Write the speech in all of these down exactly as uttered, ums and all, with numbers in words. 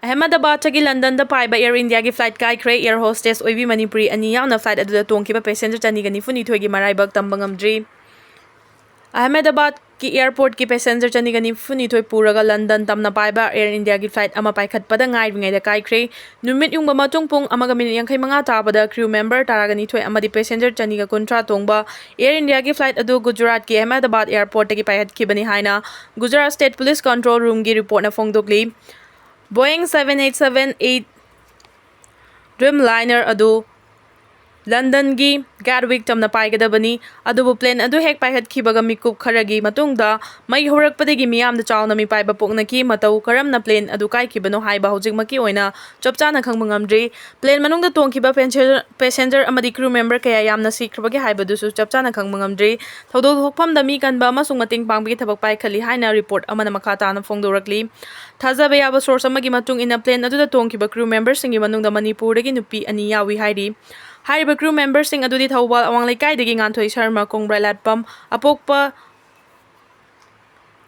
ꯑꯍꯃꯦꯗꯕꯥꯗꯇꯒꯤ ꯂꯟꯗꯟꯗ ꯄꯥꯏꯕ ꯑꯦꯌꯔ ꯏꯟꯗꯤꯌꯥꯒꯤ flight ꯀꯥꯏꯈ꯭ꯔꯦ꯫ Air hostess ꯑꯣꯏꯕꯤ Manipuri ꯑꯅꯤ ꯌꯥꯎꯅ ꯐ꯭ꯂꯥꯏꯠ ꯑꯗꯨꯗ ꯇꯣꯡꯈꯤꯕ ꯄꯦꯁꯦꯟꯖꯔ ꯆꯅꯤꯒ ꯅꯤꯐꯨꯅꯤꯊꯣꯏꯒꯤ ꯃꯔꯥꯏꯕꯛ ꯇꯝꯕ ꯉꯝꯗ꯭ꯔꯤ꯫ ꯑꯍꯃꯦꯗꯕꯥꯗꯀꯤ ꯑꯦꯌꯔꯄꯣꯔꯠꯀꯤ ꯄꯦꯁꯦꯟꯖꯔ ꯆꯅꯤꯒ ꯅꯤꯐꯨꯅꯤꯊꯣꯏ ꯄꯨꯔꯒ ꯂꯟꯗꯟ ꯇꯝꯅ ꯄꯥꯏꯕ ꯑꯦꯌꯔ ꯏꯟꯗꯤꯌꯥꯒꯤ ꯐ꯭ꯂꯥꯏꯠ ꯑꯃ ꯄꯥꯏꯈꯠꯄꯗ ꯉꯥꯏꯔꯤꯉꯩꯗ ꯀꯥꯏꯈ꯭ꯔꯦ꯫ ꯅꯨꯃꯤꯠ ꯌꯨꯡꯕ ꯃꯇꯨꯡ ꯄꯨꯡ ꯑꯃꯒ ꯃꯤꯅꯤꯠ ꯌꯥꯡꯈꯩ ꯃꯉꯥ ꯇꯥꯕꯗ ꯀ꯭ꯔꯤꯌꯨ ꯃꯦꯝꯕꯔ ꯇꯔꯥꯒ ꯅꯤꯊꯣꯏ ꯑꯃꯗꯤ ꯄꯦꯁꯦꯟꯖꯔ ꯆꯅꯤꯒ ꯀꯨꯟꯊ꯭ꯔꯥ ꯇꯣꯡꯕ ꯑꯦꯌꯔ ꯏꯟꯗꯤꯌꯥꯒꯤ ꯐ꯭ꯂꯥꯏꯠ ꯑꯗꯨ ꯒꯨꯖꯔꯥꯠꯀꯤ ꯑꯍꯃꯦꯗꯕꯥꯗ ꯑꯦꯌꯔꯄꯣꯔꯠꯇꯒꯤ ꯄꯥꯏꯈꯠꯈꯤꯕꯅꯤ ꯍꯥꯏꯅ ꯒꯨꯖꯔꯥꯠ ꯁ꯭ꯇꯦꯠ ꯄꯨꯂꯤꯁ ꯀꯟꯇ꯭ꯔꯣꯜ ꯔꯨꯝꯒꯤ ꯔꯤꯄꯣꯔꯠꯅ ꯐꯣꯡꯗꯣꯛꯂꯤ꯫ ꯕꯣꯌꯤꯡ seven eight seven eight Dreamliner ꯑꯗꯨ ꯂꯟꯗꯟꯒꯤ ꯒꯥꯠꯋꯤꯛ ꯇꯝꯅ ꯄꯥꯏꯒꯗꯕꯅꯤ꯫ ꯑꯗꯨꯕꯨ ꯄ꯭ꯂꯦꯟ ꯑꯗꯨ ꯍꯦꯛ ꯄꯥꯏꯈꯠꯈꯤꯕꯒ ꯃꯤꯀꯨꯞ ꯈꯔꯒꯤ ꯃꯇꯨꯡꯗ ꯃꯩ ꯍꯧꯔꯛꯄꯗꯒꯤ ꯃꯤꯌꯥꯝꯗ ꯆꯥꯎꯅ ꯃꯤꯄꯥꯏꯕ ꯄꯣꯛꯅꯈꯤ꯫ ꯃꯇꯧ ꯀꯔꯝꯅ ꯄ꯭ꯂꯦꯟ ꯑꯗꯨ ꯀꯥꯏꯈꯤꯕꯅꯣ ꯍꯥꯏꯕ ꯍꯧꯖꯤꯛꯃꯛꯀꯤ ꯑꯣꯏꯅ ꯆꯞ ꯆꯥꯅ ꯈꯪꯕ ꯉꯝꯗ꯭ꯔꯤ꯫ ꯄ꯭ꯂꯦꯟ ꯃꯅꯨꯡꯗ ꯇꯣꯡꯈꯤꯕ ꯄꯦꯁꯦꯟꯖꯔ, ꯄꯦꯁꯦꯟꯖꯔ ꯑꯃꯗꯤ ꯀ꯭ꯔꯤꯌꯨ ꯃꯦꯝꯕꯔ ꯀꯌꯥ ꯌꯥꯝꯅ ꯁꯤꯈ꯭ꯔꯕꯒꯦ ꯍꯥꯏꯕꯗꯨꯁꯨ ꯆꯞ ꯆꯥꯅ ꯈꯪꯕ ꯉꯝꯗ꯭ꯔꯤ꯫ ꯊꯧꯗꯣꯛ ꯊꯣꯛꯐꯝꯗ ꯃꯤ ꯀꯟꯕ ꯑꯃꯁꯨꯡ ꯃꯇꯦꯡ ꯄꯥꯡꯕꯒꯤ ꯊꯕꯛ ꯄꯥꯏꯈꯠꯂꯤ ꯍꯥꯏꯅ ꯔꯤꯄꯣꯔꯠ ꯑꯃꯅ ꯃꯈꯥ ꯇꯥꯅ ꯐꯣꯡꯗꯣꯔꯛꯂꯤ꯫ ꯊꯥꯖꯕ ꯌꯥꯕ ꯁꯣꯔꯁ ꯑꯃꯒꯤ ꯃꯇꯨꯡ ꯏꯟꯅ, ꯄ꯭ꯂꯦꯟ ꯑꯗꯨꯗ ꯇꯣꯡꯈꯤꯕ ꯀ꯭ꯔꯤꯌꯨ ꯃꯦꯝꯕꯔꯁꯤꯡꯒꯤ ꯃꯅꯨꯡꯗ ꯃꯅꯤꯄꯨꯔꯗꯒꯤ ꯅꯨꯄꯤ ꯑꯅꯤ ꯌꯥꯎꯏ ꯍꯥꯏꯔꯤ꯫ ꯍꯥꯏꯔꯤꯕ ꯀ꯭ꯔꯤꯌꯨ ꯃꯦꯝꯕꯔꯁꯤꯡ ꯑꯗꯨꯗꯤ ꯊꯧꯕꯥꯜ ꯑꯋꯥꯡ ꯂꯩꯀꯥꯏꯗꯒꯤ ꯉꯥꯟꯊꯣꯏ ꯁꯔꯃ, ꯀꯣꯡꯕ꯭ꯔꯥꯏꯂꯥꯠꯄꯝ ꯑꯄꯣꯛꯄ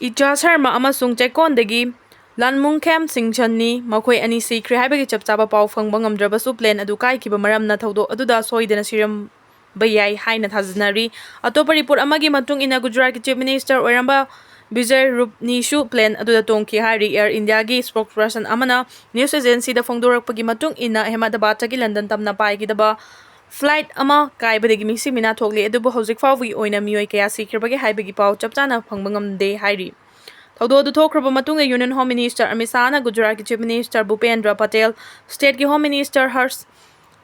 ꯏꯆꯥ ꯁꯔꯃ ꯑꯃꯁꯨꯡ ꯆꯦꯛꯀꯣꯟꯗꯒꯤ ꯂꯥꯟꯃꯨꯡꯈꯦꯝ ꯁꯤꯡꯁꯟꯅꯤ꯫ ꯃꯈꯣꯏ ꯑꯅꯤ ꯁꯤꯈ꯭ꯔꯦ ꯍꯥꯏꯕꯒꯤ ꯆꯞ ꯆꯥꯕ ꯄꯥꯎ ꯐꯪꯕ ꯉꯝꯗ꯭ꯔꯕꯁꯨ, ꯄ꯭ꯂꯦꯟ ꯑꯗꯨ ꯀꯥꯏꯈꯤꯕ ꯃꯔꯝꯅ ꯊꯧꯗꯣꯛ ꯑꯗꯨꯗ ꯁꯣꯏꯗꯅ ꯁꯤꯔꯝꯕ ꯌꯥꯏ ꯍꯥꯏꯅ ꯊꯥꯖꯅꯔꯤ꯫ ꯑꯇꯣꯞꯄ ꯔꯤꯄꯣꯔꯠ ꯑꯃꯒꯤ ꯃꯇꯨꯡ ꯏꯟꯅ, ꯒꯨꯖꯔꯥꯠꯀꯤ ꯆꯤꯐ ꯃꯤꯅꯤꯁꯇꯔ ꯑꯣꯏꯔꯝꯕ ꯕꯤꯖꯌ ꯔꯨꯄꯅꯤꯁꯨ ꯄ꯭ꯂꯦꯟ ꯑꯗꯨꯗ ꯇꯣꯡꯈꯤ ꯍꯥꯏꯔꯤ꯫ ꯑꯦꯌꯔ ꯏꯟꯗꯤꯌꯥꯒꯤ ꯁ꯭ꯄꯣꯛꯁꯄꯔꯁꯟ ꯑꯃꯅ ꯅ꯭ꯌꯨꯁ ꯑꯦꯖꯦꯟꯁꯤꯗ ꯐꯣꯡꯗꯣꯔꯛꯄꯒꯤ ꯃꯇꯨꯡ ꯏꯟꯅ, ꯑꯍꯃꯦꯗꯕꯥꯗꯇꯒꯤ ꯂꯟꯗꯟ ꯇꯝꯅ ꯄꯥꯏꯒꯗꯕ ꯐ꯭ꯂꯥꯏꯠ ꯑꯃ ꯀꯥꯏꯕꯗꯒꯤ ꯃꯤꯁꯤ ꯃꯤꯅꯥ ꯊꯣꯛꯂꯤ, ꯑꯗꯨꯕꯨ ꯍꯧꯖꯤꯛ ꯐꯥꯎꯕꯒꯤ ꯑꯣꯏꯅ ꯃꯤꯑꯣꯏ ꯀꯌꯥ ꯁꯤꯈ꯭ꯔꯕꯒꯦ ꯍꯥꯏꯕꯒꯤ ꯄꯥꯎ ꯆꯞ ꯆꯥꯅ ꯐꯪꯕ ꯉꯝꯗꯦ ꯍꯥꯏꯔꯤ꯫ ꯊꯧꯗꯣꯛ ꯑꯗꯨ ꯊꯣꯛꯈ꯭ꯔꯕ ꯃꯇꯨꯡꯗ, ꯌꯨꯅꯤꯌꯟ ꯍꯣꯝ ꯃꯤꯅꯤꯁꯇꯔ ꯑꯃꯤꯠ ꯁꯥꯍꯅ ꯒꯨꯖꯔꯥꯠꯀꯤ ꯆꯤꯐ ꯃꯤꯅꯤꯁꯇꯔ ꯚꯨꯄꯦꯟꯗ꯭ꯔ ꯄꯇꯦꯜ, ꯁ꯭ꯇꯦꯠꯀꯤ ꯍꯣꯝ ꯃꯤꯅꯤꯁꯇꯔ ꯍꯔꯁ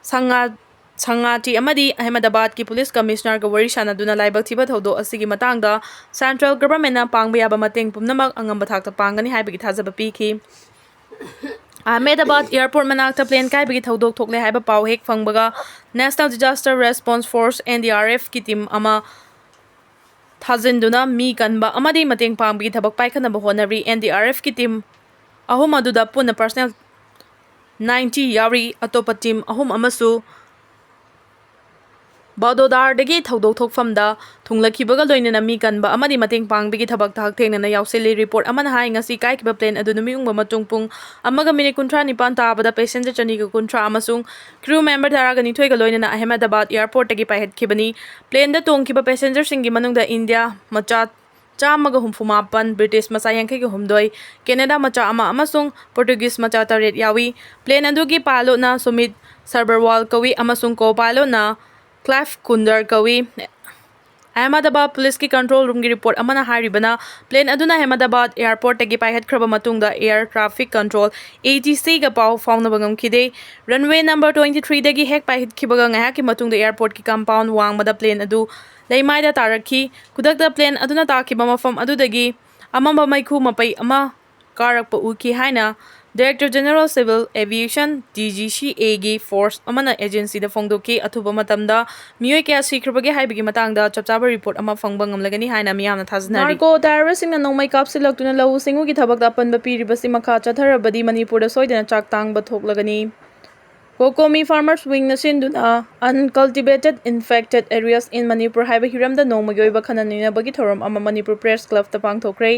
ꯁꯪꯉꯥ-, ꯁꯪꯉꯥꯇꯤ ꯑꯃꯗꯤ ꯑꯍꯃꯦꯗꯕꯥꯗꯀꯤ ꯄꯨꯂꯤꯁ ꯀꯃꯤꯁꯅꯔꯒ ꯋꯥꯔꯤ ꯁꯥꯅꯗꯨꯅ ꯂꯥꯏꯕꯛ ꯊꯤꯕ ꯊꯧꯗꯣꯛ ꯑꯁꯤꯒꯤ ꯃꯇꯥꯡꯗ ꯁꯦꯟꯇ꯭ꯔꯦꯜ ꯒꯚꯔꯟꯃꯦꯟꯠꯅ ꯄꯥꯡꯕ ꯌꯥꯕ ꯃꯇꯦꯡ ꯄꯨꯝꯅꯃꯛ ꯑꯉꯝꯕ ꯊꯥꯛꯇ ꯄꯥꯡꯒꯅꯤ ꯍꯥꯏꯕꯒꯤ ꯊꯥꯖꯕ ꯄꯤꯈꯤ꯫ ꯑꯍꯃꯦꯗꯕꯥꯗ ꯑꯦꯌꯔꯄꯣꯔꯠ ꯃꯅꯥꯛꯇ ꯄ꯭ꯂꯦꯟ ꯀꯥꯏꯕꯒꯤ ꯊꯧꯗꯣꯛ ꯊꯣꯛꯂꯦ ꯍꯥꯏꯕ ꯄꯥꯎ ꯍꯦꯛ ꯐꯪꯕꯒ, ꯅꯦꯁꯅꯦꯜ ꯗꯤꯖꯥꯁꯇꯔ ꯔꯦꯁꯄꯣꯟꯁ ꯐꯣꯔꯁ, NDRFꯀꯤ ꯇꯤꯝ ꯑꯃ ꯊꯥꯖꯤꯟꯗꯨꯅ ꯃꯤ ꯀꯟꯕ ꯑꯃꯗꯤ ꯃꯇꯦꯡ ꯄꯥꯡꯕꯒꯤ ꯊꯕꯛ ꯄꯥꯏꯈꯠꯅꯕ ꯍꯣꯠꯅꯔꯤ꯫ NDRFꯀꯤ ꯇꯤꯝ ꯑꯍꯨꯝ ꯑꯗꯨꯗ ꯄꯨꯟꯅ ꯄꯔꯁꯅꯦꯜ ꯅꯥꯏꯟꯇꯤ ꯌꯥꯎꯔꯤ꯫ ꯑꯇꯣꯞꯄ ꯇꯤꯝ ꯑꯍꯨꯝ ꯑꯃꯁꯨ ꯕꯗꯣꯗꯥꯔꯗꯒꯤ ꯊꯧꯗꯣꯛ ꯊꯣꯛꯐꯝꯗ ꯊꯨꯡꯂꯛꯈꯤꯕꯒ ꯂꯣꯏꯅꯅ ꯃꯤ ꯀꯟꯕ ꯑꯃꯗꯤ ꯃꯇꯦꯡ ꯄꯥꯡꯕꯒꯤ ꯊꯕꯛꯇ ꯍꯛꯊꯦꯡꯅꯅ ꯌꯥꯎꯁꯤꯜꯂꯤ꯫ ꯔꯤꯄꯣꯔꯠ ꯑꯃꯅ ꯍꯥꯏ, ꯉꯁꯤ ꯀꯥꯏꯈꯤꯕ ꯄ꯭ꯂꯦꯟ ꯑꯗꯨ ꯅꯨꯃꯤꯠ ꯌꯨꯡꯕ ꯃꯇꯨꯡ ꯄꯨꯡ ꯑꯃꯒ ꯃꯤꯅꯤꯠ ꯀꯨꯟꯊ꯭ꯔꯥ ꯅꯤꯄꯥꯟ ꯇꯥꯕꯗ ꯄꯦꯁꯦꯟꯖꯔ ꯆꯅꯤꯒ ꯀꯨꯟꯊ꯭ꯔꯥ ꯑꯃꯁꯨꯡ ꯀ꯭ꯔꯨ ꯃꯦꯝꯕꯔ ꯇꯔꯥꯒ ꯅꯤꯊꯣꯏꯒ ꯂꯣꯏꯅꯅ ꯑꯍꯃꯦꯗꯕꯥꯗ ꯑꯦꯌꯔꯄꯣꯔꯠꯇꯒꯤ ꯄꯥꯏꯈꯠꯈꯤꯕꯅꯤ꯫ ꯄ꯭ꯂꯦꯟꯗ ꯇꯣꯡꯈꯤꯕ ꯄꯦꯁꯦꯟꯖꯔꯁꯤꯡꯒꯤ ꯃꯅꯨꯡꯗ ꯏꯟꯗꯤꯌꯥ ꯃꯆꯥ ꯆꯥꯝꯃꯒ ꯍꯨꯝꯐꯨ ꯃꯥꯄꯟ, ꯕ꯭ꯔꯤꯇꯤꯁ ꯃꯆꯥ ꯌꯥꯡꯈꯩꯒ ꯍꯨꯝꯗꯣꯏ, ꯀꯦꯅꯦꯗꯥ ꯃꯆꯥ ꯑꯃ ꯑꯃꯁꯨꯡ ꯄꯣꯔꯇꯨꯒꯤꯁ ꯃꯆꯥ ꯇꯔꯦꯠ ꯌꯥꯎꯏ꯫ ꯄ꯭ꯂꯦꯟ ꯑꯗꯨꯒꯤ ꯄꯥꯏꯂꯣꯠꯅ ꯁꯨꯃꯤꯠ ꯁꯔꯕꯔꯋꯥꯜ ꯀꯧꯏ ꯑꯃꯁꯨꯡ ꯀꯣ ꯄꯥꯏꯂꯣꯠꯅ ꯀ꯭ꯂꯥꯏꯐ ꯀꯨꯟꯗꯔ ꯀꯧꯏ꯫ ꯑꯍꯃꯗꯕꯥꯗ ꯄꯨꯂꯤꯁꯀꯤ ꯀꯟꯇ꯭ꯔꯣꯜ ꯔꯨꯝꯒꯤ ꯔꯤꯄꯣꯔꯠ ꯑꯃꯅ ꯍꯥꯏꯔꯤꯕꯅ, ꯄ꯭ꯂꯦꯟ ꯑꯗꯨꯅ ꯑꯍꯃꯗꯕꯥꯗ ꯑꯦꯌꯔꯄꯣꯔꯠꯇꯒꯤ ꯄꯥꯏꯈꯠꯈ꯭ꯔꯕ ꯃꯇꯨꯡꯗ air traffic control, A T ꯁꯤꯒ ꯄꯥꯎ ꯐꯥꯎꯅꯕ ꯉꯝꯈꯤꯗꯦ꯫ ꯔꯟꯋꯦ ꯅꯝꯕꯔ ꯇ꯭ꯋꯦꯟꯇꯤ ꯊ꯭ꯔꯤꯗꯒꯤ ꯍꯦꯛ ꯄꯥꯏꯈꯠꯈꯤꯕꯒ ꯉꯥꯏꯍꯥꯛꯀꯤ ꯃꯇꯨꯡꯗ ꯑꯦꯌꯔꯄꯣꯔꯠꯀꯤ ꯀꯝꯄꯥꯎꯟ ꯋꯥꯡꯃꯗ ꯄ꯭ꯂꯦꯟ ꯑꯗꯨ ꯂꯩꯃꯥꯏꯗ ꯇꯥꯔꯛꯈꯤ꯫ ꯈꯨꯗꯛꯇ ꯄ꯭ꯂꯦꯟ ꯑꯗꯨꯅ ꯇꯥꯈꯤꯕ ꯃꯐꯝ ꯑꯗꯨꯗꯒꯤ ꯑꯃꯝꯕ ꯃꯩꯈꯨ ꯃꯄꯩ ꯑꯃ ꯀꯥꯔꯛꯄ ꯎꯈꯤ ꯍꯥꯏꯅ Director General Civil Aviation, D G C ꯑꯦꯒꯤ ꯐꯣꯔꯁ ꯑꯃꯅ ꯑꯦꯖꯦꯟꯁꯤꯗ ꯐꯣꯡꯗꯣꯛꯈꯤ꯫ ꯑꯊꯨꯕ ꯃꯇꯝꯗ ꯃꯤꯑꯣꯏ ꯀꯌꯥ ꯁꯤꯈ꯭ꯔꯕꯒꯦ ꯍꯥꯏꯕꯒꯤ ꯃꯇꯥꯡꯗ ꯆꯞ ꯆꯥꯕ ꯔꯤꯄꯣꯔꯠ ꯑꯃ ꯐꯪꯕ ꯉꯝꯂꯒꯅꯤ ꯍꯥꯏꯅ ꯃꯤꯌꯥꯝꯅ ꯊꯥꯖꯅꯔꯤ꯫ ꯅꯥꯔꯀꯣ ꯇꯦꯔꯣꯔꯤꯁꯁꯤꯡꯅ ꯅꯣꯡꯃꯩ ꯀꯥꯞꯁꯤꯜꯂꯛꯇꯨꯅ ꯂꯧꯎ ꯁꯤꯡꯎꯒꯤ ꯊꯕꯛꯇ ꯑꯄꯟꯕ ꯄꯤꯔꯤꯕꯁꯤ ꯃꯈꯥ ꯆꯠꯊꯔꯕꯗꯤ ꯃꯅꯤꯄꯨꯔꯗ ꯁꯣꯏꯗꯅ ꯆꯥꯛ ꯇꯥꯡꯕ ꯊꯣꯛꯂꯒꯅꯤ꯫ ꯀꯣꯀꯣꯃꯤ Farmers Wingꯅ ꯁꯤꯟꯗꯨꯅ Uncultivated Infected Areas in Manipur ꯍꯥꯏꯕ ꯍꯤꯔꯝꯗ ꯅꯣꯡꯃꯒꯤ ꯑꯣꯏꯕ ꯈꯟꯅ ꯅꯩꯅꯕꯒꯤ ꯊꯧꯔꯝ ꯑꯃ ꯃꯅꯤꯄꯨꯔ ꯄ꯭ꯔꯦꯁ ꯀ꯭ꯂꯕꯇ ꯄꯥꯡꯊꯣꯛꯈ꯭ꯔꯦ꯫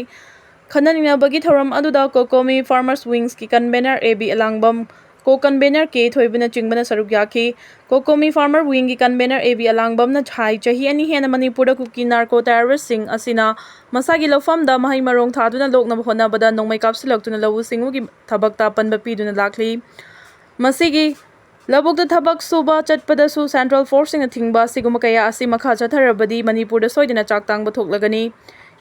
ꯈꯟꯅ ꯅꯩꯅꯕꯒꯤ ꯊꯧꯔꯝ ꯑꯗꯨꯗ ꯀꯣꯀꯣꯃꯤ Farmers Wingꯁꯀꯤ ꯀꯟꯚꯦꯅꯔ ꯑꯦ ꯕꯤ ꯑꯂꯥꯡꯕꯝ, ꯀꯣ ꯀꯟꯚꯦꯅꯔ ꯀꯦ ꯊꯣꯏꯕꯅꯆꯤꯡꯕꯅ ꯁꯔꯨꯛ ꯌꯥꯈꯤ꯫ ꯀꯣꯀꯣꯃꯤ Farmer Wingꯒꯤ ꯀꯟꯚꯦꯅꯔ ꯑꯦ ꯕꯤ ꯑꯂꯥꯡꯕꯝꯅ ꯍꯥꯏ, ꯆꯍꯤ ꯑꯅꯤ ꯍꯦꯟꯅ ꯃꯅꯤꯄꯨꯔꯗ ꯀꯨꯀꯤ ꯅꯥꯔꯀꯣ ꯇꯦꯔꯣꯔꯤꯁꯁꯤꯡ ꯑꯁꯤꯅ ꯃꯁꯥꯒꯤ ꯂꯧꯐꯝꯗ ꯃꯍꯩ ꯃꯔꯣꯡ ꯊꯥꯗꯨꯅ ꯂꯣꯛꯅꯕ ꯍꯣꯠꯅꯕꯗ ꯅꯣꯡꯃꯩ ꯀꯥꯞꯁꯤꯜꯂꯛꯇꯨꯅ ꯂꯧꯎ ꯁꯤꯡꯎꯒꯤ ꯊꯕꯛꯇ ꯑꯄꯟꯕ ꯄꯤꯗꯨꯅ ꯂꯥꯛꯂꯤ꯫ ꯃꯁꯤꯒꯤ ꯂꯧꯕꯨꯛꯇ ꯊꯕꯛ ꯁꯨꯕ ꯆꯠꯄꯗꯁꯨ ꯁꯦꯟꯇ꯭ꯔꯦꯜ ꯐꯣꯔꯁꯁꯤꯡꯅ ꯊꯤꯡꯕ ꯑꯁꯤꯒꯨꯝꯕ ꯀꯌꯥ ꯑꯁꯤ ꯃꯈꯥ ꯆꯠꯊꯔꯕꯗꯤ ꯃꯅꯤꯄꯨꯔꯗ ꯁꯣꯏꯗꯅ ꯆꯥꯛ ꯇꯥꯡꯕ ꯊꯣꯛꯂꯒꯅꯤ꯫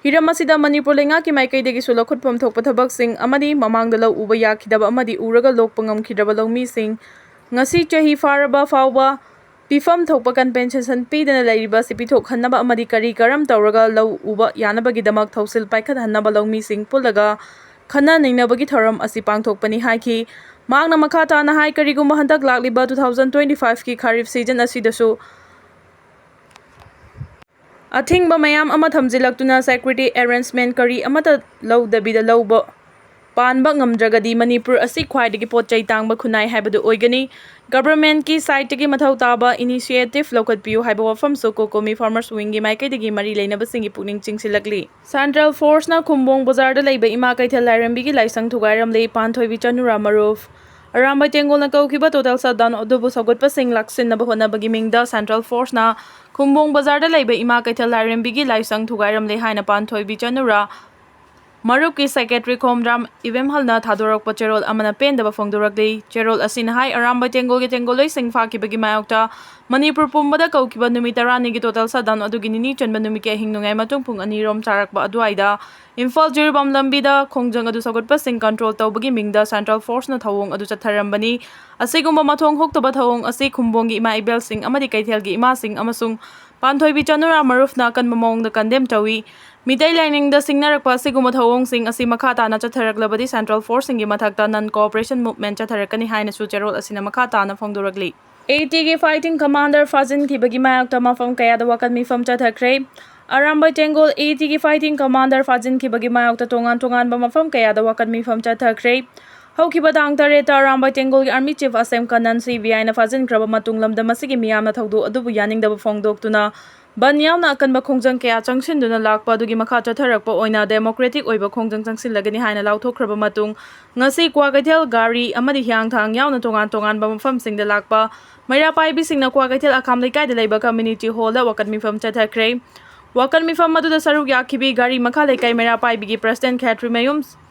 ꯍꯤꯔꯝ ꯑꯁꯤꯗ ꯃꯅꯤꯄꯨꯔ ꯂꯩꯉꯥꯛꯀꯤ ꯃꯥꯏꯀꯩꯗꯒꯤꯁꯨ ꯂꯧꯈꯠꯐꯝ ꯊꯣꯛꯄ ꯊꯕꯛꯁꯤꯡ ꯑꯃꯗꯤ ꯃꯃꯥꯡꯗ ꯂꯧ ꯎꯕ ꯌꯥꯈꯤꯗꯕ ꯑꯃꯗꯤ ꯎꯔꯒ ꯂꯣꯛꯄ ꯉꯝꯈꯤꯗ꯭ꯔꯕ ꯂꯧꯃꯤꯁꯤꯡ ꯉꯁꯤ ꯆꯍꯤ ꯐꯥꯔꯕ ꯐꯥꯎꯕ ꯄꯤꯐꯝ ꯊꯣꯛꯄ ꯀꯝꯄꯦꯟꯁꯦꯁꯟ ꯄꯤꯗꯅ ꯂꯩꯔꯤꯕ ꯑꯁꯤ ꯄꯤꯊꯣꯛꯍꯟꯅꯕ ꯑꯃꯗꯤ ꯀꯔꯤ ꯀꯔꯝ ꯇꯧꯔꯒ ꯂꯧ ꯎꯕ ꯌꯥꯅꯕꯒꯤꯗꯃꯛ ꯊꯧꯁꯤꯜ ꯄꯥꯏꯈꯠꯍꯟꯅꯕ ꯂꯧꯃꯤꯁꯤꯡ ꯄꯨꯜꯂꯒ ꯈꯟꯅ ꯅꯩꯅꯕꯒꯤ ꯊꯧꯔꯝ ꯑꯁꯤ ꯄꯥꯡꯊꯣꯛꯄꯅꯤ ꯍꯥꯏꯈꯤ꯫ ꯃꯍꯥꯛꯅ ꯃꯈꯥ ꯇꯥꯅ ꯍꯥꯏ, ꯀꯔꯤꯒꯨꯝꯕ ꯍꯟꯗꯛ ꯂꯥꯛꯂꯤꯕ two thousand twenty five ꯀꯤ ꯈꯥꯔꯤꯐ ꯁꯤꯖꯟ ꯑꯁꯤꯗꯁꯨ ꯑꯊꯤꯡꯕ ꯃꯌꯥꯝ ꯑꯃ ꯊꯝꯖꯤꯜꯂꯛꯇꯨꯅ security arrangement ꯀꯔꯤ ꯑꯃꯠꯇ ꯂꯧꯗꯕꯤꯗ ꯂꯧꯕ ꯄꯥꯟꯕ ꯉꯝꯗ꯭ꯔꯒꯗꯤ ꯃꯅꯤꯄꯨꯔ ꯑꯁꯤ ꯈ꯭ꯋꯥꯏꯗꯒꯤ ꯄꯣꯠ ꯆꯩ ꯇꯥꯡꯕ ꯈꯨꯟꯅꯥꯏ ꯍꯥꯏꯕꯗꯨ ꯑꯣꯏꯒꯅꯤ꯫ Governmentꯀꯤ sideꯇꯒꯤ ꯃꯊꯧ ꯇꯥꯕ initiative ꯂꯧꯈꯠꯄꯤꯌꯨ ꯍꯥꯏꯕ ꯋꯥꯐꯝꯁꯨ COCOMI Farmers Wingꯒꯤ ꯃꯥꯏꯀꯩꯗꯒꯤ ꯃꯔꯤ ꯂꯩꯅꯕꯁꯤꯡꯒꯤ ꯄꯨꯛꯅꯤꯡ ꯆꯤꯡꯁꯤꯜꯂꯛꯂꯤ꯫ Central Forceꯅ ꯈꯨꯝꯕꯣꯡ ꯕꯖꯥꯔꯗ ꯂꯩꯕ ꯏꯃꯥ ꯀꯩꯊꯦꯜ ꯂꯥꯏꯔꯦꯝꯕꯤꯒꯤ ꯂꯥꯏꯁꯪ ꯊꯨꯒꯥꯏꯔꯝꯂꯤ꯫ ꯄꯥꯟꯊꯣꯏꯕꯤ ꯆꯅꯨꯔꯥ ꯃꯔꯨꯞ꯫ ꯑꯔꯥꯝꯕꯥꯏ ꯇꯦꯡꯒꯣꯜꯅ ꯀꯧꯈꯤꯕ total shutdown ꯑꯗꯨꯕꯨ ꯁꯧꯒꯠꯄꯁꯤꯡ ꯂꯥꯛꯁꯤꯟꯅꯕ ꯍꯣꯠꯅꯕꯒꯤ ꯃꯤꯡꯗ Central Forceꯅ ꯈꯨꯝꯕꯣꯡ ꯕꯖꯥꯔꯗ ꯂꯩꯕ ꯏꯃꯥ ꯀꯩꯊꯦꯜ ꯂꯥꯏꯔꯦꯝꯕꯤꯒꯤ ꯂꯥꯏꯁꯪ ꯊꯨꯒꯥꯏꯔꯝꯂꯦ ꯍꯥꯏꯅ ꯄꯥꯟꯊꯣꯏꯕꯤ ꯆꯅꯨꯔꯥ ꯃꯔꯨꯞꯀꯤ secretary ꯈꯣꯝꯗ꯭ꯔꯥꯝ ꯏꯕꯦꯝꯍꯜꯅ ꯊꯥꯗꯣꯔꯛꯄ ꯆꯦꯔꯣꯜ ꯑꯃꯅ ꯄꯦꯟꯗꯕ ꯐꯣꯡꯗꯣꯔꯛꯂꯤ꯫ ꯆꯦꯔꯣꯜ ꯑꯁꯤꯅ ꯍꯥꯏ, ꯑꯔꯥꯝꯕꯥꯏ ꯇꯦꯡꯒꯣꯜꯒꯤ ꯇꯦꯡꯒꯣꯜꯂꯣꯏꯁꯤꯡ ꯐꯥꯈꯤꯕꯒꯤ ꯃꯥꯌꯣꯛꯇ ꯃꯅꯤꯄꯨꯔ ꯄꯨꯝꯕꯗ ꯀꯧꯈꯤꯕ ꯅꯨꯃꯤꯠ ꯇꯔꯥꯅꯤꯒꯤ total shutdown ꯑꯗꯨꯒꯤ ꯅꯤꯅꯤ ꯆꯟꯕ ꯅꯨꯃꯤꯠꯀꯤ ꯑꯍꯤꯡ ꯅꯣꯡꯌꯥꯏ ꯃꯇꯨꯡ ꯄꯨꯡ ꯑꯅꯤꯔꯣꯝ ꯆꯥꯔꯛꯄ ꯑꯗꯨꯋꯥꯏꯗ ꯏꯝꯐꯥꯜ ꯖꯤꯔꯤꯕꯥꯝ ꯂꯝꯕꯤꯗ ꯈꯣꯡꯖꯪ ꯑꯗꯨ ꯁꯧꯒꯠꯄꯁꯤꯡ control ꯇꯧꯕꯒꯤ ꯃꯤꯡꯗ Central Forceꯅ ꯊꯧꯑꯣꯡ ꯑꯗꯨ ꯆꯠꯊꯔꯝꯕꯅꯤ꯫ ꯑꯁꯤꯒꯨꯝꯕ ꯃꯊꯣꯡ ꯍꯨꯛꯇꯕ ꯊꯧꯑꯣꯡ ꯑꯁꯤ ꯈꯨꯝꯕꯣꯡꯒꯤ ꯏꯃꯥ ꯏꯕꯦꯜꯁꯤꯡ ꯑꯃꯗꯤ ꯀꯩꯊꯦꯜꯒꯤ ꯏꯃꯥꯁꯤꯡ ꯑꯃꯁꯨꯡ ꯄꯥꯟꯊꯣꯏꯕꯤ ꯆꯅꯨꯔꯥ ꯃꯔꯨꯞꯅ ꯑꯀꯟꯕ ꯃꯑꯣꯡꯗ condemn ꯇꯧꯏ꯫ ꯃꯤꯇꯩ ꯂꯥꯏꯅꯤꯡꯗ ꯁꯤꯡꯅꯔꯛꯄ ꯑꯁꯤꯒꯨꯝꯕ ꯊꯧꯑꯣꯡꯁꯤꯡ ꯑꯁꯤ ꯃꯈꯥ ꯇꯥꯅ ꯆꯠꯊꯔꯛꯂꯕꯗꯤ Central Forceꯁꯤꯡꯒꯤ ꯃꯊꯛꯇ non cooperation movement ꯆꯠꯊꯔꯛꯀꯅꯤ ꯍꯥꯏꯅꯁꯨ ꯆꯦꯔꯣꯜ ꯑꯁꯤꯅ ꯃꯈꯥ ꯇꯥꯅ ꯐꯣꯡꯗꯣꯔꯛꯂꯤ꯫ ATꯒꯤ fighting commander ꯐꯥꯖꯤꯟꯈꯤꯕꯒꯤ ꯃꯥꯌꯣꯛꯇ ꯃꯐꯝ ꯀꯌꯥꯗ ꯋꯥꯀꯠ ꯃꯤꯐꯝ ꯆꯠꯊꯈ꯭ꯔꯦ꯫ ꯑꯔꯥꯝꯕꯥꯏ ꯇꯦꯡꯒꯣꯜ ATꯒꯤ fighting commander ꯐꯥꯖꯤꯟꯈꯤꯕꯒꯤ ꯃꯥꯌꯣꯛꯇ ꯇꯣꯉꯥꯟ ꯇꯣꯉꯥꯟꯕ ꯃꯐꯝ ꯀꯌꯥꯗ ꯋꯥꯀꯠ ꯃꯤꯐꯝ ꯆꯠꯊꯈ꯭ꯔꯦ꯫ ꯍꯧꯈꯤꯕ ꯇꯥꯡ ꯇꯔꯦꯠꯇ ꯑꯔꯥꯝꯕꯥꯏ ꯇꯦꯡꯒꯣꯜꯒꯤ army chief ꯑꯁꯦꯝ ꯀꯅꯟ CBIꯅ ꯐꯥꯖꯤꯟꯈ꯭ꯔꯕ ꯃꯇꯨꯡ ꯂꯝꯗꯝ ꯑꯁꯤꯒꯤ ꯃꯤꯌꯥꯝꯅ ꯊꯧꯗꯣꯛ ꯑꯗꯨꯕꯨ ꯌꯥꯅꯤꯡꯗꯕ ꯐꯣꯡꯗꯣꯛꯇꯨꯅ ꯕꯟ ꯌꯥꯎꯅ ꯑꯀꯟꯕ ꯈꯣꯡꯖꯪ ꯀꯌꯥ ꯆꯪꯁꯤꯟꯗꯨꯅ ꯂꯥꯛꯄ ꯑꯗꯨꯒꯤ ꯃꯈꯥ ꯆꯠꯊꯔꯛꯄ ꯑꯣꯏꯅ democratic ꯑꯣꯏꯕ ꯈꯣꯡꯖꯪ ꯆꯪꯁꯤꯜꯂꯒꯅꯤ ꯍꯥꯏꯅ ꯂꯥꯎꯊꯣꯛꯈ꯭ꯔꯕ ꯃꯇꯨꯡ, ꯉꯁꯤ ꯀ꯭ꯋꯥꯀꯩꯊꯦꯜ ꯒꯥꯔꯤ ꯑꯃꯗꯤ ꯍꯤꯌꯥꯡꯊꯥꯡ ꯌꯥꯎꯅ ꯇꯣꯉꯥꯟ ꯇꯣꯉꯥꯟꯕ ꯃꯐꯝꯁꯤꯡꯗ ꯂꯥꯛꯄ ꯃꯩꯔꯥ ꯄꯥꯏꯕꯤꯁꯤꯡꯅ ꯀ꯭ꯋꯥꯀꯩꯊꯦꯜ ꯑꯈꯥꯝ ꯂꯩꯀꯥꯏꯗ ꯂꯩꯕ community hallꯗ ꯋꯥꯀꯠ ꯃꯤꯐꯝ ꯆꯠꯊꯈ꯭ꯔꯦ꯫ ꯋꯥꯀꯠ ꯃꯤꯐꯝ ꯑꯗꯨꯗ ꯁꯔꯨꯛ ꯌꯥꯈꯤꯕꯤ ꯒꯥꯔꯤ ꯃꯈꯥ ꯂꯩꯀꯥꯏ ꯃꯩꯔꯥ ꯄꯥꯏꯕꯤꯒꯤ president ꯈꯦꯇ꯭ꯔꯤꯃꯌꯨꯝ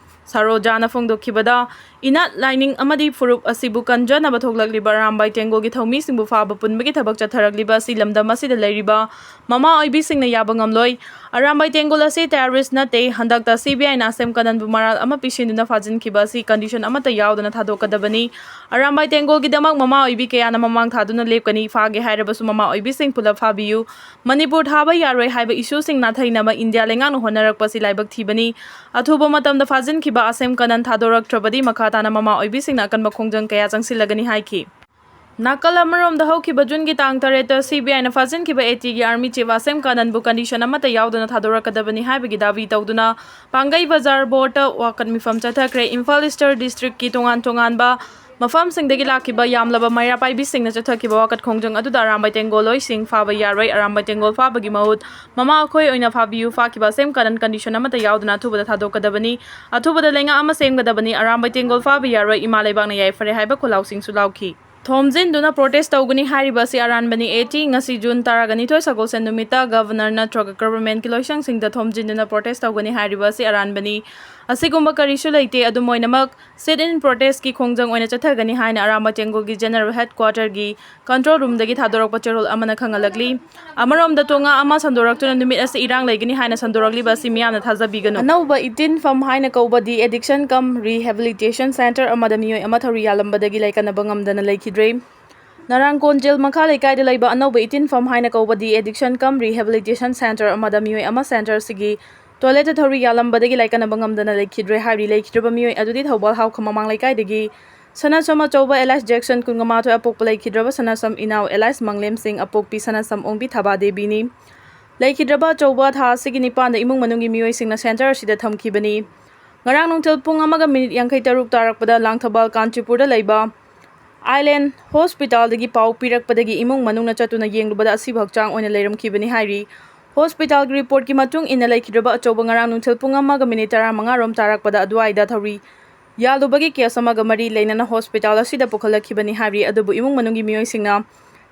ꯁꯔꯣꯖꯥꯅ ꯐꯣꯡꯗꯣꯛꯈꯤꯕꯗ, ꯏꯅꯥꯠ, ꯂꯥꯏꯅꯤꯡ ꯑꯃꯗꯤ ꯐꯨꯔꯨꯞ ꯑꯁꯤꯕꯨ ꯀꯟꯖꯅꯕ ꯊꯣꯛꯂꯛꯂꯤꯕ ꯑꯔꯥꯝꯕꯥꯏ ꯇꯦꯡꯒꯣꯜꯒꯤ ꯊꯧꯃꯤꯁꯤꯡꯕꯨ ꯐꯥꯕ ꯄꯨꯟꯕꯒꯤ ꯊꯕꯛ ꯆꯠꯊꯔꯛꯂꯤꯕ ꯑꯁꯤ ꯂꯝꯗꯝ ꯑꯁꯤꯗ ꯂꯩꯔꯤꯕ ꯃꯃꯥ ꯑꯣꯏꯕꯤꯁꯤꯡꯅ ꯌꯥꯕ ꯉꯝꯂꯣꯏ꯫ ꯑꯔꯥꯝꯕꯥꯏ ꯇꯦꯡꯒꯣꯜ ꯑꯁꯤ terrorist ꯅꯠꯇꯦ꯫ ꯍꯟꯗꯛꯇ CBIꯅ ꯑꯁꯦꯝ ꯀꯅꯟꯕꯨ ꯃꯔꯥꯜ ꯑꯃ ꯄꯤꯁꯤꯟꯗꯨꯅ ꯐꯥꯖꯤꯟꯈꯤꯕ ꯑꯁꯤ condition ꯑꯃꯠꯇ ꯌꯥꯎꯗꯅ ꯊꯥꯗꯣꯛꯀꯗꯕꯅꯤ꯫ ꯑꯔꯥꯝꯕꯥꯏ ꯇꯦꯡꯒꯣꯜꯒꯤꯗꯃꯛ ꯃꯃꯥ ꯑꯣꯏꯕꯤ ꯀꯌꯥꯅ ꯃꯃꯥꯡ ꯊꯥꯗꯨꯅ ꯂꯦꯞꯀꯅꯤ꯫ ꯐꯥꯒꯦ ꯍꯥꯏꯔꯕꯁꯨ ꯃꯃꯥ ꯑꯣꯏꯕꯤꯁꯤꯡ ꯄꯨꯂꯞ ꯐꯥꯕꯤꯌꯨ꯫ ꯃꯅꯤꯄꯨꯔ ꯊꯥꯕ ꯌꯥꯔꯣꯏ ꯍꯥꯏꯕ issueꯁꯤꯡ ꯅꯥꯊꯩꯅꯕ ꯏꯟꯗꯤꯌꯥ ꯂꯩꯉꯥꯛꯅ ꯍꯣꯠꯅꯔꯛꯄꯁꯤ ꯂꯥꯏꯕꯛ ꯊꯤꯕꯅꯤ꯫ ꯑꯊꯨꯕ ꯃꯇꯝꯗ ꯐꯥꯖꯤꯟꯈꯤꯕ ꯑꯁꯦꯝ ꯀꯅꯟ ꯊꯥꯗꯣꯔꯛꯇ꯭ꯔꯕꯗꯤ ꯃꯈꯥ ꯇꯥꯅ ꯃꯃꯥ ꯑꯣꯏꯕꯤꯁꯤꯡꯅ ꯑꯀꯟꯕ ꯈꯣꯡꯖꯪ ꯀꯌꯥ ꯆꯪꯁꯤꯜꯂꯒꯅꯤ ꯍꯥꯏꯈꯤ꯫ ꯅꯥꯀꯜ ꯑꯃꯔꯣꯝꯗ, ꯍꯧꯈꯤꯕ ꯖꯨꯟꯒꯤ ꯇꯥꯡ ꯇꯔꯦꯠꯇ ꯁꯤ ꯕꯤ ꯑꯥꯏꯅ ꯐꯥꯖꯤꯟꯈꯤꯕ ꯑꯦ ꯇꯤꯒꯤ ꯑꯥꯔꯃꯤ ꯆꯤꯐ ꯑꯁꯦꯝ ꯀꯥꯅꯟꯕꯨ ꯀꯟꯗꯤꯁꯟ ꯑꯃꯠꯇ ꯌꯥꯎꯗꯅ ꯊꯥꯗꯣꯔꯛꯀꯗꯕꯅꯤ ꯍꯥꯏꯕꯒꯤ ꯗꯥꯕꯤ ꯇꯧꯗꯨꯅ ꯄꯥꯡꯒꯩ ꯕꯖꯥꯔ ꯕꯣꯔꯗ ꯋꯥꯀꯠ ꯃꯤꯐꯝ ꯆꯠꯊꯈ꯭ꯔꯦ꯫ ꯏꯝꯐꯥꯜ ꯏꯁꯇꯔ ꯗꯤꯁꯇ꯭ꯔꯤꯛꯀꯤ ꯇꯣꯉꯥꯟ ꯇꯣꯉꯥꯟꯕ ꯃꯐꯝꯁꯤꯡꯗꯒꯤ ꯂꯥꯛꯈꯤꯕ ꯌꯥꯝꯂꯕ ꯃꯩꯔꯥ ꯄꯥꯏꯕꯤꯁꯤꯡꯅ ꯆꯠꯊꯈꯤꯕ ꯋꯥꯀꯠ ꯈꯣꯡꯖꯪ ꯑꯗꯨꯗ ꯑꯔꯥꯝꯕꯥꯏ ꯇꯦꯡꯒꯣꯜꯂꯣꯏꯁꯤꯡ ꯐꯥꯕ ꯌꯥꯔꯣꯏ, ꯑꯔꯥꯝꯕꯥꯏ ꯇꯦꯡꯒꯣꯜ ꯐꯥꯕꯒꯤ ꯃꯍꯨꯠ ꯃꯃꯥ ꯑꯩꯈꯣꯏ ꯑꯣꯏꯅ ꯐꯥꯕꯤꯌꯨ, ꯐꯥꯈꯤꯕ ꯑꯁꯦꯝ ꯀꯥꯅꯟ ꯀꯟꯗꯤꯁꯟ ꯑꯃꯠꯇ ꯌꯥꯎꯗꯅ ꯑꯊꯨꯕꯗ ꯊꯥꯗꯣꯛꯀꯗꯕꯅꯤ, ꯑꯊꯨꯕꯗ ꯂꯩꯉꯥꯛ ꯑꯃ ꯁꯦꯝꯒꯗꯕꯅꯤ, ꯑꯔꯥꯝꯕꯥꯏ ꯇꯦꯡꯒꯣꯜ ꯐꯥꯕ ꯌꯥꯔꯣꯏ, ꯏꯃꯥ ꯂꯩꯕꯥꯛꯅ ꯌꯥꯏꯐꯔꯦ ꯍꯥꯏꯕ ꯈꯣꯜꯂꯥꯎꯁꯤꯡꯁꯨ ꯂꯥꯎꯈꯤ꯫ ꯊꯣꯝꯖꯤꯟꯗꯨꯅ ꯄ꯭ꯔꯣꯇꯦꯁ ꯇꯧꯒꯅꯤ ꯍꯥꯏꯔꯤꯕ ꯑꯁꯤ ꯑꯔꯥꯟꯕꯅꯤ꯫ ꯑꯦ ꯇꯤ, ꯉꯁꯤ ꯖꯨꯟ ꯇꯔꯥꯒ ꯅꯤꯊꯣꯏ ꯁꯒꯣꯜꯁꯦꯟ ꯅꯨꯃꯤꯠꯇ ꯒꯚꯔꯅꯔ ꯅꯠꯇ꯭ꯔꯒ ꯒꯚꯔꯟꯃꯦꯟꯠꯀꯤ ꯂꯣꯏꯁꯪꯁꯤꯡꯗ ꯊꯣꯝꯖꯤꯟꯗꯨꯅ ꯄ꯭ꯔꯣꯇꯦꯁ ꯇꯧꯒꯅꯤ ꯍꯥꯏꯔꯤꯕ ꯑꯁꯤ ꯑꯔꯥꯟꯕꯅꯤ꯫ ꯑꯁꯤꯒꯨꯝꯕ ꯀꯔꯤꯁꯨ ꯂꯩꯇꯦ꯫ ꯑꯗꯨꯝ ꯑꯣꯏꯅꯃꯛ, ꯁꯤꯠ ꯏꯟ ꯄ꯭ꯔꯣꯇꯦꯁꯀꯤ ꯈꯣꯡꯖꯪ ꯑꯣꯏꯅ ꯆꯠꯊꯒꯅꯤ ꯍꯥꯏꯅ ꯑꯔꯥꯝꯕꯥꯏ ꯇꯦꯡꯒꯣꯜꯒꯤ ꯖꯦꯅꯔꯦꯜ ꯍꯦꯗꯀ꯭ꯋꯥꯇꯔꯒꯤ ꯀꯟꯇ꯭ꯔꯣꯜ ꯔꯨꯝꯗꯒꯤ ꯊꯥꯗꯣꯔꯛꯄ ꯆꯦꯔꯣꯜ ꯑꯃꯅ ꯈꯪꯍꯜꯂꯛꯂꯤ꯫ ꯑꯃꯔꯣꯝꯗ, ꯇꯣꯉꯥ ꯑꯃ ꯁꯟꯗꯣꯔꯛꯇꯨꯅ ꯅꯨꯃꯤꯠ ꯑꯁꯤ ꯏꯔꯥꯡ ꯂꯩꯒꯅꯤ ꯍꯥꯏꯅ ꯁꯟꯗꯣꯔꯛꯂꯤꯕ ꯑꯁꯤ ꯃꯤꯌꯥꯝꯅ ꯊꯥꯖꯕꯤꯒꯅꯨ꯫ ꯑꯅꯧꯕ ꯏꯇꯤꯟꯐꯝ ꯍꯥꯏꯅ ꯀꯧꯕ ꯗꯤ ꯑꯦꯗꯤꯛꯁꯟ ꯀꯝ ꯔꯤꯍꯦꯕꯤꯂꯤꯇꯦꯁꯟ ꯁꯦꯟꯇꯔ ꯑꯃꯗ ꯃꯤꯑꯣꯏ ꯑꯃ ꯊꯧꯔꯤ ꯌꯥꯜꯂꯝꯕꯗꯒꯤ ꯂꯥꯏꯀꯠꯅꯕ ꯉꯝꯗꯅ ꯂꯩꯈꯤꯗ꯭ꯔꯦ꯫ ꯅꯔꯥꯡꯀꯣꯟ ꯖꯦꯜ ꯃꯈꯥ ꯂꯩꯀꯥꯏꯗ ꯂꯩꯕ ꯑꯅꯧꯕ ꯏꯇꯤꯟꯐꯝ ꯍꯥꯏꯅ ꯀꯧꯕ ꯗꯤ ꯑꯦꯗꯤꯛꯁꯟ ꯀꯝ ꯔꯤꯍꯦꯕꯤꯂꯤꯇꯦꯁꯟ ꯁꯦꯟꯇꯔ ꯑꯃꯗ ꯃꯤꯑꯣꯏ ꯑꯃ ꯁꯦꯟꯇꯔ ꯑꯁꯤꯒꯤ ꯇꯣꯏꯂꯦꯠꯇ ꯊꯧꯔꯤ ꯌꯥꯜꯂꯝꯕꯗꯒꯤ ꯂꯥꯏꯀꯠꯅꯕ ꯉꯝꯗꯅ ꯂꯩꯈꯤꯗ꯭ꯔꯦ ꯍꯥꯏꯔꯤ꯫ ꯂꯩꯈꯤꯗ꯭ꯔꯕ ꯃꯤꯑꯣꯏ ꯑꯗꯨꯗꯤ ꯊꯧꯕꯥꯜ ꯍꯥꯎꯈ ꯃꯃꯥꯡ ꯂꯩꯀꯥꯏꯗꯒꯤ ꯁꯅꯥꯁꯝ ꯑꯆꯧꯕ ꯑꯦꯂꯥꯏꯁ ꯖꯦꯛꯁꯟ, ꯀꯨꯟꯃꯉꯥ ꯊꯣꯏ, ꯑꯄꯣꯛꯄ ꯂꯩꯈꯤꯗ꯭ꯔꯕ ꯁꯅꯥꯁꯝ ꯏꯅꯥꯎ ꯑꯦꯂꯥꯏꯁ ꯃꯪꯂꯦꯝꯁꯤꯡ, ꯑꯄꯣꯛꯄꯤ ꯁꯅꯥꯁꯝ ꯑꯣꯡꯕꯤ ꯊꯕꯥ ꯗꯦꯕꯤꯅꯤ꯫ ꯂꯩꯈꯤꯗ꯭ꯔꯕ ꯑꯆꯧꯕ ꯊꯥ ꯑꯁꯤꯒꯤ ꯅꯤꯄꯥꯟꯗ ꯏꯃꯨꯡ ꯃꯅꯨꯡꯒꯤ ꯃꯤꯑꯣꯏꯁꯤꯡꯅ ꯁꯦꯟꯇꯔ ꯑꯁꯤꯗ ꯊꯝꯈꯤꯕꯅꯤ꯫ ꯉꯔꯥꯡ ꯅꯨꯡꯊꯤꯜ ꯄꯨꯡ ꯑꯃꯒ ꯃꯤꯅꯤꯠ ꯌꯥꯡꯈꯩ ꯇꯔꯨꯛ ꯇꯥꯔꯛꯄꯗ ꯂꯥꯡꯊꯕꯥꯜ ꯀꯥꯟꯆꯤꯄꯨꯔꯗ ꯂꯩꯕ ꯑꯥꯏꯂꯦꯟ ꯍꯣꯁꯄꯤꯇꯥꯜꯗꯒꯤ ꯄꯥꯎ ꯄꯤꯔꯛꯄꯗꯒꯤ ꯏꯃꯨꯡ ꯃꯅꯨꯡꯅ ꯆꯠꯇꯨꯅ ꯌꯦꯡꯂꯨꯕꯗ ꯑꯁꯤꯕ ꯍꯛꯆꯥꯡ ꯑꯣꯏꯅ ꯂꯩꯔꯝꯈꯤꯕꯅꯤ ꯍꯥꯏꯔꯤ꯫ ꯍꯣꯁꯄꯤꯇꯥꯜꯒꯤ ꯔꯤꯄꯣꯔꯠꯀꯤ ꯃꯇꯨꯡ ꯏꯟꯅ, ꯂꯩꯈꯤꯗ꯭ꯔꯕ ꯑꯆꯧꯕ ꯉꯔꯥꯡ ꯅꯨꯡꯊꯤꯜ ꯄꯨꯡ ꯑꯃꯒ ꯃꯤꯅꯤꯠ ꯇꯔꯥꯃꯉꯥ ꯔꯣꯝ ꯇꯥꯔꯛꯄꯗ ꯑꯗꯨꯋꯥꯏꯗ ꯊꯧꯔꯤ ꯌꯥꯜꯂꯨꯕꯒꯤ ꯀꯦꯁ ꯑꯃꯒ ꯃꯔꯤ ꯂꯩꯅꯅ ꯍꯣꯁꯄꯤꯇꯥꯜ ꯑꯁꯤꯗ ꯄꯨꯈꯠꯂꯛꯈꯤꯕꯅꯤ ꯍꯥꯏꯔꯤ꯫ ꯑꯗꯨꯕꯨ ꯏꯃꯨꯡ ꯃꯅꯨꯡꯒꯤ ꯃꯤꯑꯣꯏꯁꯤꯡꯅ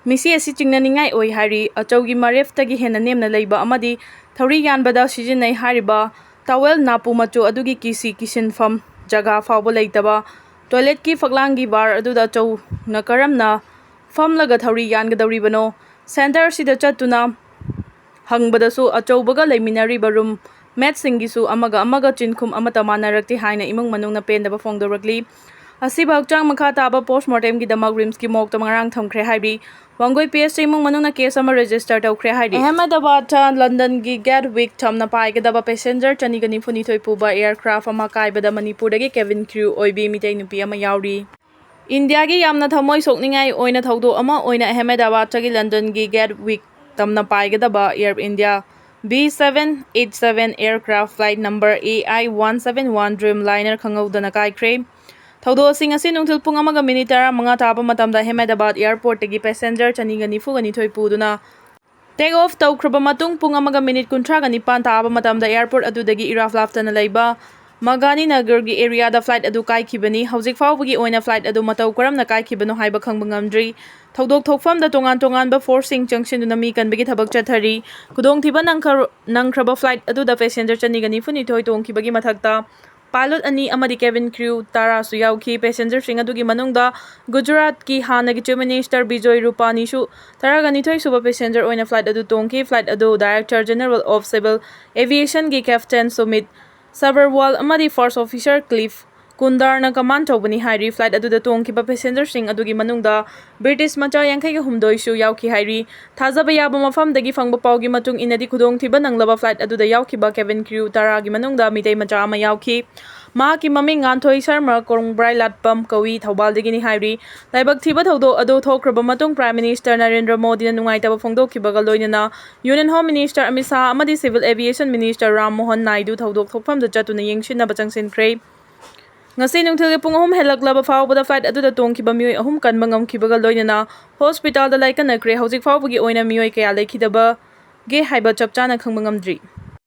ꯃꯤꯁꯤ ꯑꯁꯤ ꯆꯤꯡꯅꯅꯤꯡꯉꯥꯏ ꯑꯣꯏ ꯍꯥꯏꯔꯤ꯫ ꯑꯆꯧꯒꯤ ꯃꯔꯦꯞꯇꯒꯤ ꯍꯦꯟꯅ ꯅꯦꯝꯅ ꯂꯩꯕ ꯑꯃꯗꯤ ꯊꯧꯔꯤ ꯌꯥꯟꯕꯗ ꯁꯤꯖꯤꯟꯅꯩ ꯍꯥꯏꯔꯤꯕ ꯇꯥꯋꯦꯜ ꯅꯥꯄꯨ ꯃꯆꯨ ꯑꯗꯨꯒꯤ ꯀꯤꯁꯤ ꯀꯤꯁꯤꯟꯐꯝ ꯖꯒꯥ ꯐꯥꯎꯕ ꯂꯩꯇꯕ ꯇꯣꯏꯂꯦꯠꯀꯤ ꯐꯛꯂꯥꯡꯒꯤ ꯕꯥꯔ ꯑꯗꯨꯗ ꯑꯆꯧꯅ ꯀꯔꯝꯅ ꯐꯝꯂꯒ ꯊꯧꯔꯤ ꯌꯥꯟꯒꯗꯧꯔꯤꯕꯅꯣ? ꯁꯦꯟꯇꯔ ꯑꯁꯤꯗ ꯆꯠꯇꯨꯅ ꯍꯪꯕꯗꯁꯨ ꯑꯆꯧꯕꯒ ꯂꯩꯃꯤꯟꯅꯔꯤꯕ ꯔꯨꯝ ꯃꯦꯠꯁꯤꯡꯒꯤꯁꯨ ꯑꯃꯒ ꯑꯃꯒ ꯆꯤꯟꯈꯨꯝ ꯑꯃꯠꯇ ꯃꯥꯟꯅꯔꯛꯇꯦ ꯍꯥꯏꯅ ꯏꯃꯨꯡ ꯃꯅꯨꯡꯅ ꯄꯦꯟꯗꯕ ꯐꯣꯡꯗꯣꯔꯛꯂꯤ꯫ ꯑꯁꯤꯕ ꯍꯛꯆꯥꯡ ꯃꯈꯥ ꯇꯥꯕ ꯄꯣꯁꯃꯣꯔꯇꯦꯝꯒꯤꯗꯃꯛ ꯔꯤꯝꯁꯀꯤ ꯃꯣꯔꯒꯇ ꯉꯔꯥꯡ ꯊꯝꯈ꯭ꯔꯦ ꯍꯥꯏꯔꯤ꯫ ꯋꯥꯡꯒꯣꯏ ꯄꯤ ꯑꯦꯁ ꯏꯃꯨꯡ ꯃꯅꯨꯡꯅ ꯀꯦꯁ ꯑꯃ ꯔꯦꯖꯤꯁꯇꯔ ꯇꯧꯈ꯭ꯔꯦ ꯍꯥꯏꯔꯤ꯫ ꯑꯍꯃꯦꯗꯕꯥꯗꯇ ꯂꯟꯗꯟꯒꯤ ꯒꯦꯠꯋꯤꯛ ꯇꯝꯅ ꯄꯥꯏꯒꯗꯕ ꯄꯦꯁꯦꯟꯖꯔ ꯆꯅꯤꯒ ꯅꯤꯐꯨ ꯅꯤꯊꯣꯏ ꯄꯨꯕ ꯑꯦꯌꯔꯀ꯭ꯔꯥꯐ ꯑꯃ ꯀꯥꯏꯕꯗ ꯃꯅꯤꯄꯨꯔꯗꯒꯤ ꯀꯦꯕꯤꯟ ꯀ꯭ꯔꯤꯎ ꯑꯣꯏꯕꯤ ꯃꯤꯇꯩ ꯅꯨꯄꯤ ꯑꯃ ꯌꯥꯎꯔꯤ꯫ ꯏꯟꯗꯤꯌꯥꯒꯤ ꯌꯥꯝꯅ ꯊꯃꯣꯏ ꯁꯣꯛꯅꯤꯡꯉꯥꯏ ꯑꯣꯏꯅ ꯊꯧꯗꯣꯛ ꯑꯃ ꯑꯣꯏꯅ ꯑꯍꯃꯦꯗꯥꯕꯥꯗꯇꯒꯤ ꯂꯟꯗꯟꯒꯤ ꯒꯦꯠꯋꯤꯛ ꯇꯝꯅ ꯄꯥꯏꯒꯗꯕ Air India B seven eight seven aircraft flight number A I one seven one Dreamliner ꯈꯪꯍꯧꯗꯅ ꯀꯥꯏꯈ꯭ꯔꯦ꯫ ꯊꯧꯗꯣꯛꯁꯤꯡ ꯑꯁꯤ ꯅꯨꯡꯊꯤꯜ ꯄꯨꯡ ꯑꯃꯒ ꯃꯤꯅꯤꯠ ꯇꯔꯥꯃꯉꯥ ꯇꯥꯕ ꯃꯇꯝꯗ ꯑꯍꯃꯦꯗꯥꯕꯥꯗ ꯑꯦꯌꯔꯄꯣꯔꯠꯇꯒꯤ ꯄꯦꯁꯦꯟꯖꯔ ꯆꯅꯤꯒ ꯅꯤꯐꯨꯒ ꯅꯤꯊꯣꯏ ꯄꯨꯗꯨꯅ ꯇꯦꯛ ꯑꯣꯐ ꯇꯧꯈ꯭ꯔꯕ ꯃꯇꯨꯡ ꯄꯨꯡ ꯑꯃꯒ ꯃꯤꯅꯤꯠ ꯀꯨꯟꯊ꯭ꯔꯥꯒ ꯅꯤꯄꯥꯟ ꯇꯥꯕ ꯃꯇꯝꯗ ꯑꯦꯌꯔꯄꯣꯔꯠ ꯑꯗꯨꯗꯒꯤ ꯏꯔꯥꯐ ꯂꯥꯐꯇꯅ ꯂꯩꯕ ꯃꯒꯥꯅꯤ ꯅꯒꯔꯒꯤ ꯑꯦꯔꯤꯌꯥꯗ ꯐ꯭ꯂꯥꯏꯠ ꯑꯗꯨ ꯀꯥꯏꯈꯤꯕꯅꯤ꯫ ꯍꯧꯖꯤꯛ ꯐꯥꯎꯕꯒꯤ ꯑꯣꯏꯅ ꯐ꯭ꯂꯥꯏꯠ ꯑꯗꯨ ꯃꯇꯧ ꯀꯔꯝꯅ ꯀꯥꯏꯈꯤꯕꯅꯣ ꯍꯥꯏꯕ ꯈꯪꯕ ꯉꯝꯗ꯭ꯔꯤ꯫ ꯊꯧꯗꯣꯛ ꯊꯣꯛꯐꯝꯗ ꯇꯣꯉꯥꯟ ꯇꯣꯉꯥꯟꯕ ꯐꯣꯔꯁꯁꯤꯡ ꯆꯪꯁꯤꯟꯗꯨꯅ ꯃꯤ ꯀꯟꯕꯒꯤ ꯊꯕꯛ ꯆꯠꯊꯔꯤ꯫ ꯈꯨꯗꯣꯡꯊꯤꯕ ꯅꯪꯈ-, ꯅꯪꯈ꯭ꯔꯕ ꯐ꯭ꯂꯥꯏꯠ ꯑꯗꯨꯗ ꯄꯦꯁꯦꯟꯖꯔ ꯆꯅꯤꯒ ꯅꯤꯐꯨꯅꯤꯊꯣꯏ ꯇꯣꯡꯈꯤꯕꯒꯤ ꯃꯊꯛꯇ ꯄꯥꯏꯂꯣꯠ ꯑꯅꯤ ꯑꯃꯗꯤ ꯀꯦꯕꯤꯟ ꯀ꯭ꯔꯤꯎ ꯇꯔꯥꯁꯨ ꯌꯥꯎꯈꯤ꯫ ꯄꯦꯁꯦꯟꯖꯔꯁꯤꯡ ꯑꯗꯨꯒꯤ ꯃꯅꯨꯡꯗ ꯒꯨꯖꯔꯥꯠꯀꯤ ꯍꯥꯟꯅꯒꯤ ꯆꯤꯐ ꯃꯤꯅꯤꯁꯇꯔ ꯕꯤꯖꯣꯏ ꯔꯨꯄꯥꯅꯤꯁꯨ ꯇꯔꯥꯒ ꯅꯤꯊꯣꯏ ꯁꯨꯕ ꯄꯦꯁꯦꯟꯖꯔ ꯑꯣꯏꯅ ꯐ꯭ꯂꯥꯏꯠ ꯑꯗꯨ ꯇꯣꯡꯈꯤ꯫ ꯐ꯭ꯂꯥꯏꯠ ꯑꯗꯨ ꯗꯥꯏꯔꯦꯛꯇꯔ ꯖꯦꯅꯔꯦꯜ ꯑꯣꯐ ꯁꯤꯚꯤꯜ ꯑꯦꯚꯤꯌꯦꯁꯟꯒꯤ ꯀꯦꯞꯇꯦꯟ ꯁꯨꯃꯤꯠ ꯁꯕꯔꯋꯥꯜ ꯑꯃꯗꯤ ꯐꯥꯔꯁ ꯑꯣꯐꯤꯁꯔ ꯀ꯭ꯂꯤꯐ ꯀꯨꯟꯗꯥꯔꯅ ꯀꯃꯥꯟ ꯇꯧꯕꯅꯤ ꯍꯥꯏꯔꯤ꯫ ꯐ꯭ꯂꯥꯏꯠ ꯑꯗꯨꯗ ꯇꯣꯡꯈꯤꯕ ꯄꯦꯁꯦꯟꯖꯔꯁꯤꯡ ꯑꯗꯨꯒꯤ ꯃꯅꯨꯡꯗ ꯕ꯭ꯔꯤꯇꯤꯁ ꯃꯆꯥ ꯌꯥꯡꯈꯩꯒ ꯍꯨꯝꯗꯣꯏꯁꯨ ꯌꯥꯎꯈꯤ ꯍꯥꯏꯔꯤ꯫ ꯊꯥꯖꯕ ꯌꯥꯕ ꯃꯐꯝꯗꯒꯤ ꯐꯪꯕ ꯄꯥꯎꯒꯤ ꯃꯇꯨꯡ ꯏꯟꯅꯗꯤ, ꯈꯨꯗꯣꯡꯊꯤꯕ ꯅꯪꯂꯕ ꯐ꯭ꯂꯥꯏꯠ ꯑꯗꯨꯗ ꯌꯥꯎꯈꯤꯕ ꯀꯦꯕꯤꯟ ꯀ꯭ꯔꯤꯎ ꯇꯔꯥꯒꯤ ꯃꯅꯨꯡꯗ ꯃꯤꯇꯩ ꯃꯆꯥ ꯑꯃ ꯌꯥꯎꯈꯤ꯫ ꯃꯍꯥꯛꯀꯤ ꯃꯃꯤꯡ ꯉꯥꯟꯊꯣꯏ ꯁꯔꯃ ꯀꯣꯡꯕ꯭ꯔꯥꯏ ꯂꯥꯠꯄꯝ ꯀꯧꯏ, ꯊꯧꯕꯥꯜꯗꯒꯤꯅꯤ ꯍꯥꯏꯔꯤ꯫ ꯂꯥꯏꯕꯛ ꯊꯤꯕ ꯊꯧꯗꯣꯛ ꯑꯗꯨ ꯊꯣꯛꯈ꯭ꯔꯕ ꯃꯇꯨꯡ ꯄ꯭ꯔꯥꯏꯝ ꯃꯤꯅꯤꯁꯇꯔ ꯅꯔꯦꯟꯗ꯭ꯔ ꯃꯣꯗꯤꯅ ꯅꯨꯡꯉꯥꯏꯇꯕ ꯐꯣꯡꯗꯣꯛꯈꯤꯕꯒ ꯂꯣꯏꯅꯅ union home minister Amit Shah ꯑꯃꯗꯤ civil aviation minister Ram Mohan Naidu ꯊꯧꯗꯣꯛ ꯊꯣꯛꯐꯝꯗ ꯆꯠꯇꯨꯅ ꯌꯦꯡꯁꯤꯟꯅꯕ ꯆꯪꯁꯤꯟꯈ꯭ꯔꯦ꯫ ꯉꯁꯤ ꯅꯨꯡꯊꯤꯜꯒꯤ ꯄꯨꯡ ꯑꯍꯨꯝ ꯍꯦꯜꯂꯛꯂꯕ ꯐꯥꯎꯕꯗ ꯐ꯭ꯂꯥꯏꯠ ꯑꯗꯨꯗ ꯇꯣꯡꯈꯤꯕ ꯃꯤꯑꯣꯏ ꯑꯍꯨꯝ ꯀꯟꯕ ꯉꯝꯈꯤꯕꯒ ꯂꯣꯏꯅꯅ ꯍꯣꯁꯄꯤꯇꯥꯜꯗ ꯂꯥꯏꯀꯠꯅꯈ꯭ꯔꯦ꯫ ꯍꯧꯖꯤꯛ ꯐꯥꯎꯕꯒꯤ ꯑꯣꯏꯅ ꯃꯤꯑꯣꯏ ꯀꯌꯥ ꯂꯩꯈꯤꯗꯕꯒꯦ ꯍꯥꯏꯕ ꯆꯞ ꯆꯥꯅ ꯈꯪꯕ ꯉꯝꯗ꯭ꯔꯤ꯫